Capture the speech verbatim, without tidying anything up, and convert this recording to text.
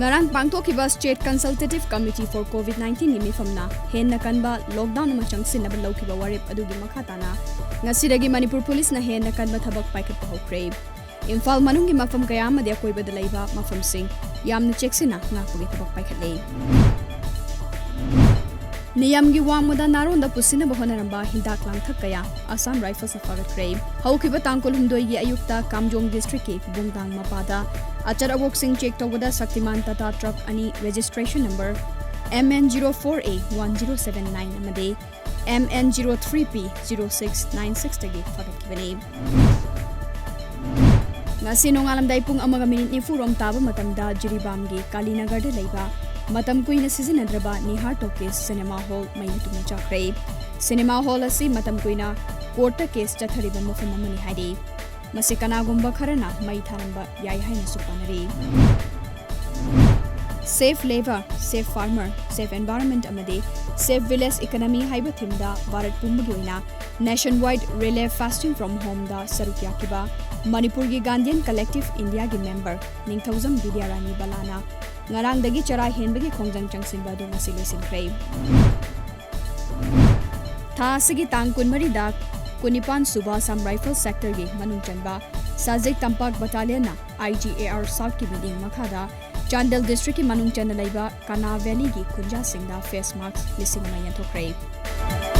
ꯉꯔꯥꯡ ꯄꯥꯡꯊꯣꯛꯈꯤꯕ State Consultative Committee for COVID nineteen ꯒꯤ ꯃꯤꯐꯝꯅ ꯍꯦꯟꯅ ꯀꯟꯕ lockdown ꯑꯃ ꯆꯪꯁꯤꯟꯅꯕ ꯂꯧꯈꯤꯕ ꯋꯥꯔꯦꯞ ꯑꯗꯨꯒꯤ ꯃꯈꯥ ꯇꯥꯅ ꯉꯁꯤꯗꯒꯤ ꯃꯅꯤꯄꯨꯔ ꯄꯨꯂꯤꯁꯅ ꯍꯦꯟꯅ ꯀꯟꯕ ꯊꯕꯛ ꯄꯥꯏꯈꯠꯄ ꯍꯧꯈ꯭ꯔꯦ꯫ ꯏꯝꯐꯥꯜ ꯃꯅꯨꯡꯒꯤ ꯃꯐꯝ ꯀꯌꯥ ꯑꯃꯗꯤ ꯑꯀꯣꯏꯕꯗ ꯂꯩꯕ ꯃꯐꯝꯁꯤꯡ ꯌꯥꯝꯅ ꯆꯦꯛꯁꯤꯟꯅ ꯉꯥꯛꯄꯒꯤ ꯊꯕꯛ ꯄꯥꯏꯈꯠꯂꯦ꯫ ꯅꯤꯌꯝꯒꯤ ꯋꯥꯡꯃꯗ ꯅꯥꯔꯣꯟꯗ ꯄꯨꯁꯤꯟꯅꯕ ꯍꯣꯠꯅꯔꯝꯕ ꯍꯤꯗꯥꯛ ꯂꯥꯡꯊꯛ ꯀꯌꯥ ꯑꯁꯥꯝ ꯔꯥꯏꯐꯜꯁꯅ ꯐꯥꯒꯠꯈ꯭ꯔꯦ꯫ ꯍꯧꯈꯤꯕ ꯇꯥꯡ ꯀꯨꯟꯍꯨꯝꯗꯣꯏꯒꯤ ꯑꯌꯨꯛꯇ ꯀꯥꯝꯖꯣꯡ district ꯀꯤ ꯕꯨꯡꯗꯥꯡ ꯃꯄꯥꯗ ꯑꯆꯠ ꯑꯋꯣꯛꯁꯤꯡ check ꯇꯧꯕꯗ ꯁꯛꯇꯤꯃꯥꯟ Tata truck ꯑꯅꯤ registration number M N zero four A one zero seven nine ꯑꯃꯗꯤ M N zero three P zero six nine six ꯇꯒꯤ ꯐꯥꯒꯠꯈꯤꯕꯅꯤ꯫ ꯉꯁꯤ ꯅꯣꯡꯉꯥꯜꯂꯝꯗꯥꯏ ꯄꯨꯡ ꯑꯃꯒ ꯃꯤꯅꯤꯠ ꯅꯤꯐꯨ ꯔꯣꯝ ꯇꯥꯕ ꯃꯇꯝꯗ ꯖꯤꯔꯤꯕꯥꯝꯒꯤ ꯀꯥꯂꯤꯅꯒꯔꯗ ꯂꯩꯕ ꯃꯇꯝ ꯀꯨꯏꯅ ꯁꯤꯖꯤꯟꯅꯗ꯭ꯔꯕ ꯅꯤꯍꯥꯔ ꯇꯣꯀꯤꯁ ꯁꯤꯅꯦꯃꯥ ꯍꯣꯜ ꯃꯩꯅ ꯇꯨꯝꯅ ꯆꯥꯛꯈ꯭ꯔꯦ꯫ ꯁꯤꯅꯦꯃꯥ ꯍꯣꯜ ꯑꯁꯤ ꯃꯇꯝ ꯀꯨꯏꯅ ꯀꯣꯔꯠꯇ ꯀꯦꯁ ꯆꯠꯊꯔꯤꯕ ꯃꯐꯝ ꯑꯃꯅꯤ ꯍꯥꯏꯔꯤ꯫ ꯃꯁꯤ ꯀꯅꯥꯒꯨꯝꯕ ꯈꯔꯅ ꯃꯩ ꯊꯥꯔꯝꯕ ꯌꯥꯏ ꯍꯥꯏꯅꯁꯨ ꯄꯥꯅꯔꯤ꯫ Safe Labour, Safe Farmer, Safe Environment ꯑꯃꯗꯤ Safe Village Economy ꯍꯥꯏꯕ theme ꯗ ꯚꯥꯔꯠ ꯄꯨꯝꯕꯒꯤ ꯑꯣꯏꯅ nationwide relay fasting from home ꯗ ꯁꯔꯨꯛ ꯌꯥꯈꯤꯕ ꯃꯅꯤꯄꯨꯔꯒꯤ Gandhian Collective India ꯒꯤ member ꯅꯤꯡꯊꯧꯖꯝ ꯕꯤꯗ꯭ꯌꯥꯔꯥꯅꯤ ꯕꯂꯥꯅ ꯉꯔꯥꯡꯗꯒꯤ ꯆꯔꯥ ꯍꯦꯟꯕꯒꯤ ꯈꯣꯡꯖꯪ ꯆꯪꯁꯤꯟꯕ ꯑꯗꯨ ꯉꯁꯤ ꯂꯣꯏꯁꯤꯟꯈ꯭ꯔꯦ꯫ ꯊꯥ ꯑꯁꯤꯒꯤ ꯇꯥꯡ ꯀꯨꯟꯃꯔꯤꯗ ꯀꯨꯟꯅꯤꯄꯥꯟ ꯁꯨꯕ Assam Rifle sector ꯒꯤ ꯃꯅꯨꯡ ꯆꯟꯕ ꯁꯖꯤꯛ ꯇꯝꯄꯥꯛ battalion ꯅ I G A R South ꯀꯤ ꯃꯤꯠꯌꯦꯡ ꯃꯈꯥꯗ ꯆꯥꯟꯗꯦꯜ district ꯀꯤ ꯃꯅꯨꯡ ꯆꯟꯅ ꯂꯩꯕ ꯀꯅꯥ valley ꯒꯤ ꯈꯨꯟꯖꯥꯁꯤꯡꯗ face mask ꯂꯤꯁꯤꯡ ꯑꯃ ꯌꯦꯟꯊꯣꯛꯈ꯭ꯔꯦ꯫